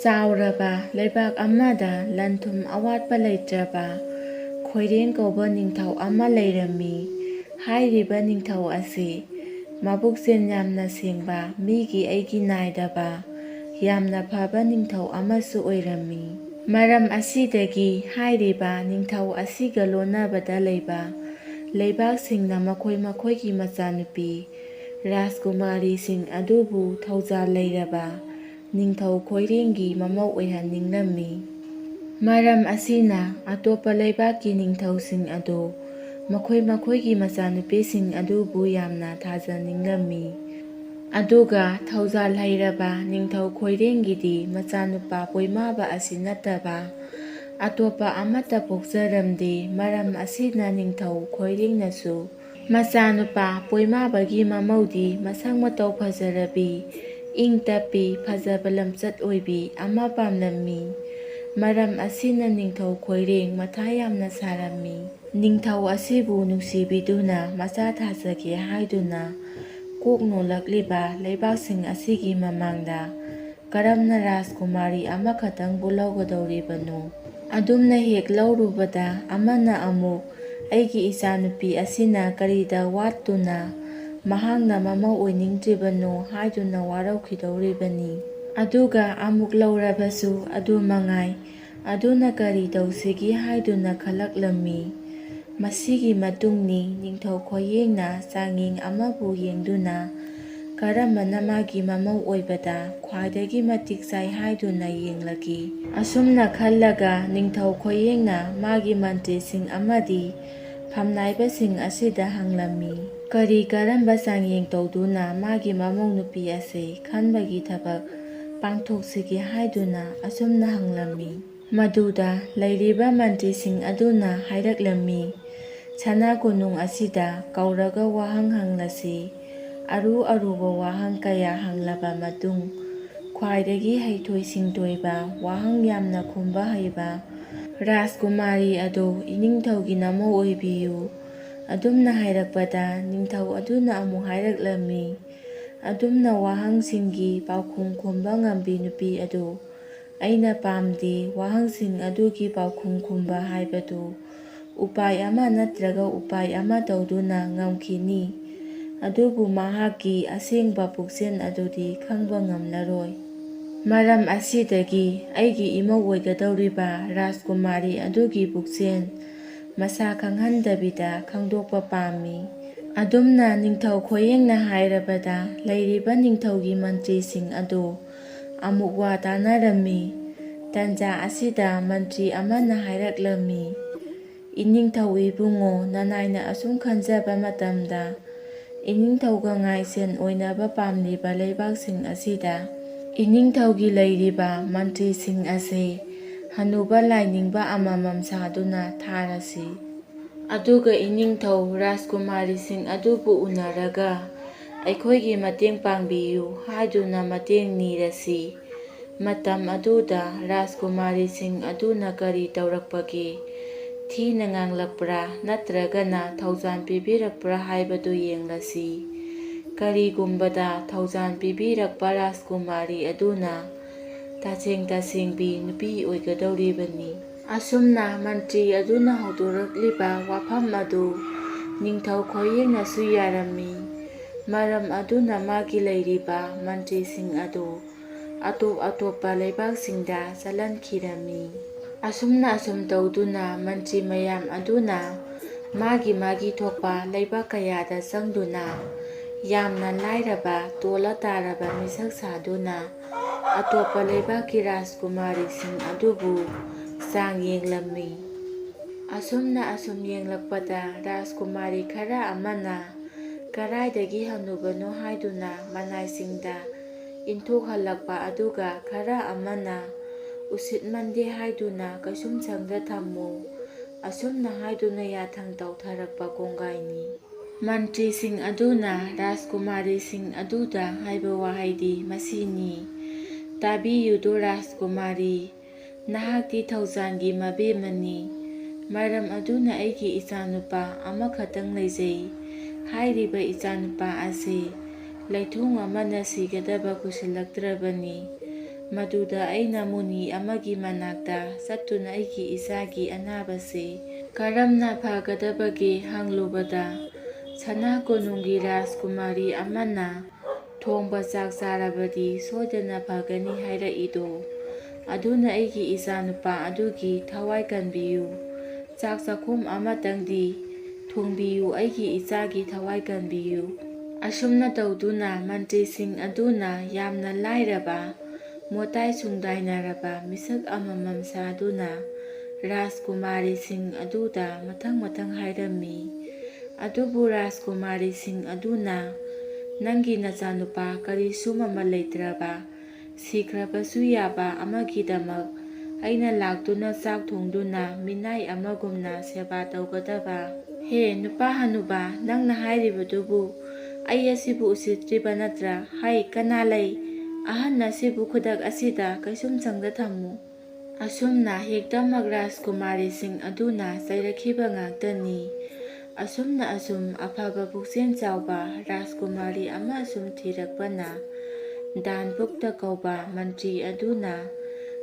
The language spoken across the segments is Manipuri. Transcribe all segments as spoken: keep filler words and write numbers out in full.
ꯆꯥꯎꯔꯕ ꯂꯩꯕꯥꯛ ꯑꯃꯗ ꯂꯟ-ꯊꯨꯝ ꯑꯋꯥꯠꯄ ꯂꯩꯇ꯭ꯔꯕ ꯈꯣꯏꯔꯦꯡ ꯀꯧꯕ ꯅꯤꯡꯊꯧ ꯑꯃ ꯂꯩꯔꯝꯃꯤ꯫ ꯍꯥꯏꯔꯤꯕ ꯅꯤꯡꯊꯧ ꯑꯁꯤ ꯃꯕꯨꯛꯆꯦꯜ ꯌꯥꯝꯅ ꯁꯦꯡꯕ, ꯃꯤꯒꯤ ꯑꯩꯒꯤ ꯅꯥꯏꯗꯕ, ꯌꯥꯝꯅ ꯐꯕ ꯅꯤꯡꯊꯧ ꯑꯃꯁꯨ ꯑꯣꯏꯔꯝꯃꯤ꯫ ꯃꯔꯝ ꯑꯁꯤꯗꯒꯤ ꯍꯥꯏꯔꯤꯕ ꯅꯤꯡꯊꯧ ꯑꯁꯤꯒ ꯂꯣꯟꯅꯕꯗ ꯂꯩꯕ ꯂꯩꯕꯥꯛꯁꯤꯡꯅ ꯃꯈꯣꯏ ꯃꯈꯣꯏꯒꯤ ꯃꯆꯥꯅꯨꯄꯤ ꯔꯥꯖꯀꯨꯃꯥꯔꯤꯁꯤꯡ ꯑꯗꯨꯕꯨ ꯊꯧꯖꯥꯜ ꯂꯩꯔꯕ ꯅꯤꯡꯊꯧ ꯈꯣꯏꯔꯦꯡꯒꯤ ꯃꯃꯧ ꯑꯣꯏꯍꯟꯅꯤꯡꯂꯝꯃꯤ꯫ ꯃꯔꯝ ꯑꯁꯤꯅ ꯑꯇꯣꯞꯄ ꯂꯩꯕꯥꯛꯀꯤ ꯅꯤꯡꯊꯧꯁꯤꯡ ꯑꯗꯨ ꯃꯈꯣꯏ ꯃꯈꯣꯏꯒꯤ ꯃꯆꯥꯅꯨꯄꯤꯁꯤꯡ ꯑꯗꯨꯕꯨ ꯌꯥꯝꯅ ꯊꯥꯖꯅꯤꯡꯂꯝꯃꯤ꯫ ꯑꯗꯨꯒ ꯊꯧꯖꯥꯜ ꯍꯩꯔꯕ ꯅꯤꯡꯊꯧ ꯈꯣꯏꯔꯦꯡꯒꯤꯗꯤ ꯃꯆꯥꯅꯨꯄꯥ ꯄꯣꯏꯃꯥꯕ ꯑꯁꯤ ꯅꯠꯇꯕ ꯑꯇꯣꯞꯄ ꯑꯃꯠꯇ ꯄꯣꯛꯆꯔꯝꯗꯦ꯫ ꯃꯔꯝ ꯑꯁꯤꯅ ꯅꯤꯡꯊꯧ ꯈꯣꯏꯔꯦꯡꯅꯁꯨ ꯃꯆꯥꯅꯨꯄꯥ ꯄꯣꯏꯃꯥꯕꯒꯤ ꯃꯃꯧꯗꯤ ꯃꯁꯛ ꯃꯇꯧ ꯐꯖꯔꯕꯤ, ꯏꯪ ꯇꯞꯄꯤ, ꯐꯖꯕ ꯂꯝꯆꯠ ꯑꯣꯏꯕꯤ ꯑꯃ ꯄꯥꯝꯂꯝꯃꯤ꯫ ꯃꯔꯝ ꯑꯁꯤꯅ ꯅꯤꯡꯊꯧ ꯈꯣꯏꯔꯦꯡ ꯃꯊꯥ ꯌꯥꯝꯅ ꯁꯥꯔꯝꯃꯤ꯫ ꯅꯤꯡꯊꯧ ꯑꯁꯤꯕꯨ ꯅꯨꯡꯁꯤꯕꯤꯗꯨꯅ ꯃꯆꯥ ꯊꯥꯖꯒꯦ ꯍꯥꯏꯗꯨꯅ ꯀꯣꯛ ꯅꯣꯜꯂꯛꯂꯤꯕ ꯂꯩꯕꯥꯛꯁꯤꯡ ꯑꯁꯤꯒꯤ ꯃꯃꯥꯡꯗ ꯀꯔꯝꯅ ꯔꯥꯖꯀꯨꯃꯥꯔꯤ ꯑꯃꯈꯛꯇꯪꯕꯨ ꯂꯧꯒꯗꯧꯔꯤꯕꯅꯣ? ꯑꯗꯨꯝꯅ ꯍꯦꯛ ꯂꯧꯔꯨꯕꯗ ꯑꯃꯅ ꯑꯃꯨꯛ "ꯑꯩꯒꯤ ꯏꯆꯥꯅꯨꯄꯤ ꯑꯁꯤꯅ ꯀꯔꯤꯗ ꯋꯥꯠꯇꯨꯅ ꯃꯍꯥꯛꯅ ꯃꯃꯧ ꯑꯣꯏꯅꯤꯡꯗ꯭ꯔꯤꯕꯅꯣ?" ꯍꯥꯏꯗꯨꯅ ꯋꯥꯔꯧꯈꯤꯗꯧꯔꯤꯕꯅꯤ꯫ ꯑꯗꯨꯒ ꯑꯃꯨꯛ ꯂꯧꯔꯕꯁꯨ ꯑꯗꯨ ꯃꯉꯥꯏ꯫ ꯑꯗꯨꯅ ꯀꯔꯤ ꯇꯧꯁꯤꯒꯦ ꯍꯥꯏꯗꯨꯅ ꯈꯜꯂꯛꯂꯝꯃꯤ꯫ ꯃꯁꯤꯒꯤ ꯃꯇꯨꯡꯅꯤ ꯅꯤꯡꯊꯧ ꯈꯣꯏꯔꯦꯡꯅ ꯆꯥꯡꯌꯦꯡ ꯑꯃꯕꯨ ꯌꯦꯡꯗꯨꯅ ꯀꯔꯝꯕꯅ ꯃꯥꯒꯤ ꯃꯃꯧ ꯑꯣꯏꯕꯗ ꯈ꯭ꯋꯥꯏꯗꯒꯤ ꯃꯇꯤꯛ ꯆꯥꯏ ꯍꯥꯏꯗꯨꯅ ꯌꯦꯡꯂꯒꯦ꯫ ꯑꯁꯨꯝꯅ ꯈꯜꯂꯒ ꯅꯤꯡꯊꯧ ꯈꯣꯏꯔꯦꯡꯅ ꯃꯥꯒꯤ ꯃꯟꯇ꯭ꯔꯤꯁꯤꯡ ꯑꯃꯗꯤ ꯐꯝꯅꯥꯏꯕꯁꯤꯡ ꯑꯁꯤꯗ ꯍꯪꯂꯝꯃꯤ꯫ ꯀꯔꯤ ꯀꯔꯝꯕ ꯆꯥꯡꯌꯦꯡ ꯇꯧꯗꯨꯅ ꯃꯥꯒꯤ ꯃꯃꯧ ꯅꯨꯄꯤ ꯑꯁꯤ ꯈꯟꯕꯒꯤ ꯊꯕꯛ ꯄꯥꯡꯊꯣꯛꯁꯤꯒꯦ ꯍꯥꯏꯗꯨꯅ ꯑꯁꯨꯝꯅ ꯍꯪꯂꯝꯃꯤ꯫ ꯃꯗꯨꯗ ꯂꯩꯔꯤꯕ ꯃꯟꯇ꯭ꯔꯤꯁꯤꯡ ꯑꯗꯨꯅ ꯍꯥꯏꯔꯛꯂꯝꯃꯤ, "ꯁꯅꯥ ꯀꯣꯅꯨꯡ ꯑꯁꯤꯗ ꯀꯧꯔꯒ ꯋꯥꯍꯪ ꯍꯪꯂꯁꯤ꯫ ꯑꯔꯨ ꯑꯔꯨꯕ ꯋꯥꯍꯪ ꯀꯌꯥ ꯍꯪꯂꯕ ꯃꯇꯨꯡ, ꯈ꯭ꯋꯥꯏꯗꯒꯤ ꯍꯩꯊꯣꯏ ꯁꯤꯡꯊꯣꯏꯕ, ꯋꯥꯍꯪ ꯌꯥꯝꯅ ꯈꯨꯝꯕ ꯍꯩꯕ ꯔꯥꯖꯀꯨꯃꯥꯔꯤ ꯑꯗꯨ ꯏꯅꯤꯡꯊꯧꯒꯤ ꯅꯃꯧ ꯑꯣꯏꯕꯤꯌꯨ"꯫ ꯑꯗꯨꯝꯅ ꯍꯥꯏꯔꯛꯄꯗ ꯅꯤꯡꯊꯧ ꯑꯗꯨꯅ ꯑꯃꯨꯛ ꯍꯥꯏꯔꯛꯂꯝꯃꯤ, "ꯑꯗꯨꯝꯅ ꯋꯥꯍꯪꯁꯤꯡꯒꯤ ꯄꯥꯎꯈꯨꯝ ꯈꯨꯝꯕ ꯉꯝꯕꯤ ꯅꯨꯄꯤ ꯑꯗꯨ ꯑꯩꯅ ꯄꯥꯝꯗꯦ꯫ ꯋꯥꯍꯪꯁꯤꯡ ꯑꯗꯨꯒꯤ ꯄꯥꯎꯈꯨꯝ ꯈꯨꯝꯕ ꯍꯥꯏꯕꯗꯨ ꯎꯄꯥꯏ ꯑꯃ ꯅꯠꯇ꯭ꯔꯒ ꯎꯄꯥꯏ ꯑꯃ ꯇꯧꯗꯨꯅ ꯉꯝꯈꯤꯅꯤ꯫ ꯑꯗꯨꯕꯨ ꯃꯍꯥꯛꯀꯤ ꯑꯁꯦꯡꯕ ꯄꯨꯛꯆꯦꯜ ꯑꯗꯨꯗꯤ ꯈꯪꯕ ꯉꯝꯂꯔꯣꯏ꯫ ꯃꯔꯝ ꯑꯁꯤꯗꯒꯤ ꯑꯩꯒꯤ ꯏꯃꯧ ꯑꯣꯏꯒꯗꯧꯔꯤꯕ ꯔꯥꯖꯀꯨꯃꯥꯔꯤ ꯑꯗꯨꯒꯤ ꯄꯨꯛꯆꯦꯜ ꯃꯁꯥ ꯈꯪꯍꯟꯗꯕꯤꯗ ꯈꯪꯗꯣꯛꯄ ꯄꯥꯝꯃꯤ꯫ ꯑꯗꯨꯝꯅ ꯅꯤꯡꯊꯧ ꯈꯣꯌꯦꯡꯅ ꯍꯥꯏꯔꯕꯗ ꯂꯩꯔꯤꯕ ꯅꯤꯡꯊꯧꯒꯤ ꯃꯟꯇ꯭ꯔꯤꯁꯤꯡ ꯑꯗꯨ ꯑꯃꯨꯛ ꯋꯥ ꯇꯥꯅꯔꯝꯃꯤ꯫ ꯇꯟꯖꯥ ꯑꯁꯤꯗ ꯃꯟꯇ꯭ꯔꯤ ꯑꯃꯅ ꯍꯥꯏꯔꯛꯂꯝꯃꯤ, "ꯏꯅꯤꯡꯊꯧ ꯏꯕꯨꯡꯉꯣ, ꯅꯅꯥꯏꯅ ꯑꯁꯨꯝ ꯈꯟꯖꯕ ꯃꯇꯝꯗ ꯏꯅꯤꯡꯊꯧꯒ ꯉꯥꯏꯁꯦꯟ ꯑꯣꯏꯅꯕ ꯄꯥꯝꯂꯤꯕ ꯂꯩꯕꯥꯛꯁꯤꯡ ꯑꯁꯤꯗ ꯏꯅꯤꯡꯊꯧꯒꯤ ꯂꯩꯔꯤꯕ ꯃꯟꯇ꯭ꯔꯤꯁꯤꯡ ꯑꯁꯤ ꯍꯅꯨꯕ ꯂꯥꯏꯅꯤꯡꯕ ꯑꯃꯃꯝ ꯁꯥꯗꯨꯅ ꯊꯥꯔꯁꯤ꯫ ꯑꯗꯨꯒ ꯏꯅꯤꯡꯊꯧ ꯔꯥꯖꯀꯨꯃꯥꯔꯤꯁꯤꯡ ꯑꯗꯨꯕꯨ ꯎꯅꯔꯒ ꯑꯩꯈꯣꯏꯒꯤ ꯃꯇꯦꯡ ꯄꯥꯡꯕꯤꯌꯨ ꯍꯥꯏꯗꯨꯅ ꯃꯇꯦꯡ ꯅꯤꯔꯁꯤ꯫ ꯃꯇꯝ ꯑꯗꯨꯗ ꯔꯥꯖꯀꯨꯃꯥꯔꯤꯁꯤꯡ ꯑꯗꯨꯅ ꯀꯔꯤ ꯇꯧꯔꯛꯄꯒꯦ? ꯊꯤꯅ ꯉꯥꯡꯂꯛꯄ꯭ꯔꯥ ꯅꯠꯇ꯭ꯔꯒꯅ ꯊꯧꯖꯥꯜ ꯄꯤꯕꯤꯔꯛꯄ꯭ꯔꯥ ꯍꯥꯏꯕꯗꯨ ꯌꯦꯡꯂꯁꯤ꯫ ꯀꯔꯤꯒꯨꯝꯕꯗ ꯊꯧꯖꯥꯜ ꯄꯤꯕꯤꯔꯛꯄ ꯔꯥꯖꯀꯨꯃꯥꯔꯤ ꯑꯗꯨꯅ ꯇꯁꯦꯡ ꯇꯁꯦꯡꯕꯤ ꯅꯨꯄꯤ ꯑꯣꯏꯒꯗꯧꯔꯤꯕꯅꯤ꯫" ꯑꯁꯨꯝꯅ ꯃꯟꯇ꯭ꯔꯤ ꯑꯗꯨꯅ ꯍꯧꯗꯣꯔꯛꯂꯤꯕ ꯋꯥꯐꯝ ꯑꯗꯨ ꯅꯤꯡꯊꯧ ꯈꯣꯌꯦꯡꯅꯁꯨ ꯌꯥꯔꯝꯃꯤ꯫ ꯃꯔꯝ ꯑꯗꯨꯅ ꯃꯥꯒꯤ ꯂꯩꯔꯤꯕ ꯃꯟꯇ꯭ꯔꯤꯁꯤꯡ ꯑꯗꯨ ꯑꯇꯣꯞ ꯑꯇꯣꯞꯄ ꯂꯩꯕꯥꯛꯁꯤꯡꯗ ꯆꯠꯍꯟꯈꯤꯔꯝꯃꯤ꯫ ꯑꯁꯨꯝꯅ ꯑꯁꯨꯝ ꯇꯧꯗꯨꯅ ꯃꯟꯇ꯭ꯔꯤ ꯃꯌꯥꯝ ꯑꯗꯨꯅ ꯃꯥꯒꯤ ꯃꯥꯒꯤ ꯊꯣꯛꯄ ꯂꯩꯕꯥꯛ ꯀꯌꯥꯗ ꯆꯪꯗꯨꯅ ꯌꯥꯝꯅ ꯂꯥꯏꯔꯕ, ꯇꯣꯜꯂ ꯇꯥꯔꯕ ꯃꯤꯁꯛ ꯁꯥꯗꯨꯅ ꯑꯇꯣꯞꯄ ꯂꯩꯕꯥꯛꯀꯤ ꯔꯥꯖꯀꯨꯃꯥꯔꯤꯁꯤꯡ ꯑꯗꯨꯕꯨ ꯆꯥꯡ ꯌꯦꯡꯂꯝꯃꯤ꯫ ꯑꯁꯨꯝꯅ ꯑꯁꯨꯝ ꯌꯦꯡꯂꯛꯄꯗ ꯔꯥꯖꯀꯨꯃꯥꯔꯤ ꯈꯔ ꯑꯃꯅ ꯀꯔꯥꯏꯗꯒꯤ ꯍꯅꯨꯕꯅꯣ ꯍꯥꯏꯗꯨꯅ ꯃꯅꯥꯏꯁꯤꯡꯗ ꯏꯟꯊꯣꯛꯍꯜꯂꯛꯄ, ꯑꯗꯨꯒ ꯈꯔ ꯑꯃꯅ ꯎꯁꯤꯠ ꯃꯟꯗꯦ ꯍꯥꯏꯗꯨꯅ ꯀꯩꯁꯨꯝꯁꯪꯗ ꯊꯝꯃꯨ, ꯑꯁꯨꯝꯅ ꯍꯥꯏꯗꯨꯅ ꯌꯥꯊꯪ ꯇꯧꯊꯔꯛꯄ ꯀꯣꯡꯒꯥꯏꯅꯤ꯫ ꯃꯟꯇ꯭ꯔꯤꯁꯤꯡ ꯑꯗꯨꯅ ꯔꯥꯖꯀꯨꯃꯥꯔꯤꯁꯤꯡ ꯑꯗꯨꯗ ꯍꯥꯏꯕ ꯋꯥꯍꯩꯗꯤ ꯃꯁꯤꯅꯤ, "ꯇꯥꯕꯤꯌꯨꯗꯣ ꯔꯥꯖꯀꯨꯃꯥꯔꯤ, ꯅꯍꯥꯛꯇꯤ ꯊꯧꯖꯥꯜꯒꯤ ꯃꯕꯦꯝꯃꯅꯤ꯫ ꯃꯔꯝ ꯑꯗꯨꯅ ꯑꯩꯒꯤ ꯏꯆꯥꯅꯨꯄꯥ ꯑꯃꯈꯛꯇꯪ ꯂꯩꯖꯩ꯫ ꯍꯥꯏꯔꯤꯕ ꯏꯆꯥꯅꯨꯄꯥ ꯑꯁꯤ ꯂꯩꯊꯣꯡ ꯑꯃꯅ ꯁꯤꯒꯗꯕ ꯀꯨꯏꯁꯤꯜꯂꯛꯇ꯭ꯔꯕꯅꯤ꯫ ꯃꯗꯨꯗ ꯑꯩꯅ ꯃꯨꯅꯤ ꯑꯃꯒꯤ ꯃꯅꯥꯛꯇ ꯆꯠꯇꯨꯅ ꯑꯩꯒꯤ ꯏꯆꯥꯒꯤ ꯑꯅꯥꯕꯁꯤ ꯀꯔꯝꯅ ꯐꯒꯗꯕꯒꯦ ꯍꯪꯂꯨꯕꯗ, ꯁꯅꯥ ꯀꯣꯅꯨꯡꯒꯤ ꯔꯥꯖꯀꯨꯃꯥꯔꯤ ꯑꯃꯅ ꯊꯣꯡꯕ ꯆꯥꯛ ꯆꯥꯔꯕꯗꯤ ꯁꯣꯏꯗꯅ ꯐꯒꯅꯤ ꯍꯥꯏꯔꯛꯏꯗꯣ꯫ ꯑꯗꯨꯅ ꯑꯩꯒꯤ ꯏꯆꯥꯅꯨꯄꯥ ꯑꯗꯨꯒꯤ ꯊꯋꯥꯏ ꯀꯟꯕꯤꯌꯨ꯫ ꯆꯥꯛ ꯆꯥꯛꯈꯨꯝ ꯑꯃꯇꯪꯗꯤ ꯊꯣꯡꯕꯤꯌꯨ, ꯑꯩꯒꯤ ꯏꯆꯥꯒꯤ ꯊꯋꯥꯏ ꯀꯟꯕꯤꯌꯨ꯫ ꯑꯁꯨꯝꯅ ꯇꯧꯗꯨꯅ ꯃꯟꯇ꯭ꯔꯤꯁꯤꯡ ꯑꯗꯨꯅ ꯌꯥꯝꯅ ꯂꯥꯏꯔꯕ, ꯃꯣꯇꯥꯏ ꯁꯨꯡꯗꯥꯏꯅꯔꯕ ꯃꯤꯁꯛ ꯑꯃꯃꯝ ꯁꯥꯗꯨꯅ ꯔꯥꯖꯀꯨꯃꯥꯔꯤꯁꯤꯡ ꯑꯗꯨꯗ ꯃꯊꯪ ꯃꯊꯪ ꯍꯥꯏꯔꯝꯃꯤ꯫ ꯑꯗꯨꯕꯨ ꯔꯥꯖꯀꯨꯃꯥꯔꯤꯁꯤꯡ ꯑꯗꯨꯅ, "ꯅꯪꯒꯤ ꯅꯆꯥꯅꯨꯄꯥ ꯀꯔꯤꯁꯨ ꯃꯃꯜ ꯂꯩꯇ꯭ꯔꯕ, ꯁꯤꯈ꯭ꯔꯕꯁꯨ ꯌꯥꯕ ꯑꯃꯒꯤꯗꯃꯛ ꯑꯩꯅ ꯂꯥꯛꯇꯨꯅ ꯆꯥꯛ ꯊꯣꯡꯗꯨꯅ ꯃꯤꯅꯥꯏ ꯑꯃꯒꯨꯝꯅ ꯁꯦꯕꯥ ꯇꯧꯒꯗꯕ? ꯍꯦ ꯅꯨꯄꯥ ꯍꯅꯨꯕ, ꯅꯪꯅ ꯍꯥꯏꯔꯤꯕꯗꯨꯕꯨ ꯑꯩ ꯑꯁꯤꯕꯨ ꯎꯁꯤꯠꯇ꯭ꯔꯤꯕ ꯅꯠꯇ꯭ꯔꯥ? ꯍꯩ, ꯀꯅꯥ ꯂꯩ? ꯑꯍꯟ ꯑꯁꯤꯕꯨ ꯈꯨꯗꯛ ꯑꯁꯤꯗ ꯀꯩꯁꯨꯝꯁꯪꯗ ꯊꯝꯃꯨ"꯫ ꯑꯁꯨꯝꯅ ꯍꯦꯛꯇꯃꯛ ꯔꯥꯖꯀꯨꯃꯥꯔꯤꯁꯤꯡ ꯑꯗꯨꯅ ꯆꯩꯔꯛꯈꯤꯕ ꯉꯥꯛꯇꯅꯤ꯫ ꯑꯁꯨꯝꯅ ꯑꯁꯨꯝ ꯑꯐꯕ ꯄꯨꯛꯆꯦꯜ ꯆꯥꯎꯕ ꯔꯥꯖꯀꯨꯃꯥꯔꯤ ꯑꯃ ꯑꯁꯨꯝ ꯊꯤꯔꯛꯄꯅ, ꯗꯥꯟꯕꯨꯛꯇ ꯀꯧꯕ ꯃꯟꯇ꯭ꯔꯤ ꯑꯗꯨꯅ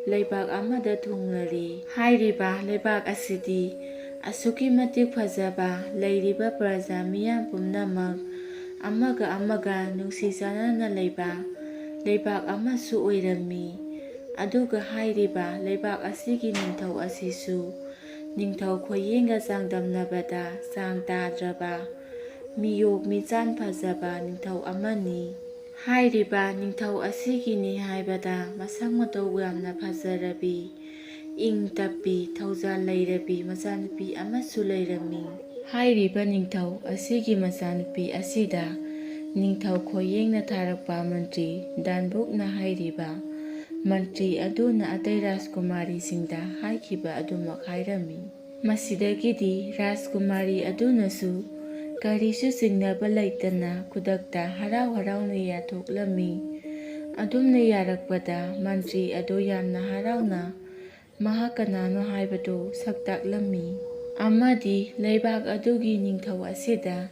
ꯂꯩꯕꯥꯛ ꯑꯃꯗ ꯊꯨꯡꯂꯔꯤ꯫ ꯍꯥꯏꯔꯤꯕ ꯂꯩꯕꯥꯛ ꯑꯁꯤꯗꯤ ꯑꯁꯨꯛꯀꯤ ꯃꯇꯤꯛ ꯐꯖꯕ, ꯂꯩꯔꯤꯕ ꯄ꯭ꯔꯖꯥ ꯃꯤꯌꯥꯝ ꯄꯨꯝꯅꯃꯛ ꯑꯃꯒ ꯑꯃꯒ ꯅꯨꯡꯁꯤ ꯆꯥꯟꯅꯅ ꯂꯩꯕ ꯂꯩꯕꯥꯛ ꯑꯃꯁꯨ ꯑꯣꯏꯔꯝꯃꯤ꯫ ꯑꯗꯨꯒ ꯍꯥꯏꯔꯤꯕ ꯂꯩꯕꯥꯛ ꯑꯁꯤꯒꯤ ꯅꯤꯡꯊꯧ ꯑꯁꯤꯁꯨ ꯅꯤꯡꯊꯧ ꯈꯣꯌꯦꯡꯒ ꯆꯥꯡꯗꯝꯅꯕꯗ ꯆꯥꯡ ꯇꯥꯗ꯭ꯔꯕ, ꯃꯤꯌꯣꯛ ꯃꯤꯆꯥꯟ ꯐꯖꯕ ꯅꯤꯡꯊꯧ ꯑꯃꯅꯤ꯫ ꯍꯥꯏꯔꯤꯕ ꯅꯤꯡꯊꯧ ꯑꯁꯤꯒꯤꯅꯤ ꯍꯥꯏꯕꯗ ꯃꯁꯛ ꯃꯇꯧ ꯌꯥꯝꯅ ꯐꯖꯔꯕꯤ, ꯏꯪ ꯇꯞꯄꯤ, ꯊꯧꯖꯥꯜ ꯂꯩꯔꯕꯤ ꯃꯆꯥꯅꯨꯄꯤ ꯑꯃꯁꯨ ꯂꯩꯔꯝꯃꯤ꯫ ꯍꯥꯏꯔꯤꯕ ꯅꯤꯡꯊꯧ ꯑꯁꯤꯒꯤ ꯃꯆꯥꯅꯨꯄꯤ ꯑꯁꯤꯗ ꯅꯤꯡꯊꯧ ꯈꯣꯌꯦꯡꯅ ꯊꯥꯔꯛꯄ ꯃꯟꯇ꯭ꯔꯤ ꯗꯥꯟꯕꯨꯛꯅ ꯍꯥꯏꯔꯤꯕ ꯃꯟꯇ꯭ꯔꯤ ꯑꯗꯨꯅ ꯑꯇꯩ ꯔꯥꯖꯀꯨꯃꯥꯔꯤꯁꯤꯡꯗ ꯍꯥꯏꯈꯤꯕ ꯑꯗꯨꯃꯛ ꯍꯥꯏꯔꯝꯃꯤ꯫ ꯃꯁꯤꯗꯒꯤꯗꯤ ꯔꯥꯖꯀꯨꯃꯥꯔꯤ ꯑꯗꯨꯅꯁꯨ ꯀꯔꯤꯁꯨ ꯆꯤꯡꯅꯕ ꯂꯩꯇꯅ ꯈꯨꯗꯛꯇ ꯍꯔꯥꯎ ꯍꯔꯥꯎꯅ ꯌꯥꯊꯣꯛꯂꯝꯃꯤ꯫ ꯑꯗꯨꯝꯅ ꯌꯥꯔꯛꯄꯗ ꯃꯟꯇ꯭ꯔꯤ ꯑꯗꯨ ꯌꯥꯝꯅ ꯍꯔꯥꯎꯅ ꯃꯍꯥꯛ ꯀꯅꯥꯅꯣ ꯍꯥꯏꯕꯗꯨ ꯁꯛꯇꯥꯛꯂꯝꯃꯤ꯫ ꯑꯃꯗꯤ ꯂꯩꯕꯥꯛ ꯑꯗꯨꯒꯤ ꯅꯤꯡꯊꯧ ꯑꯁꯤꯗ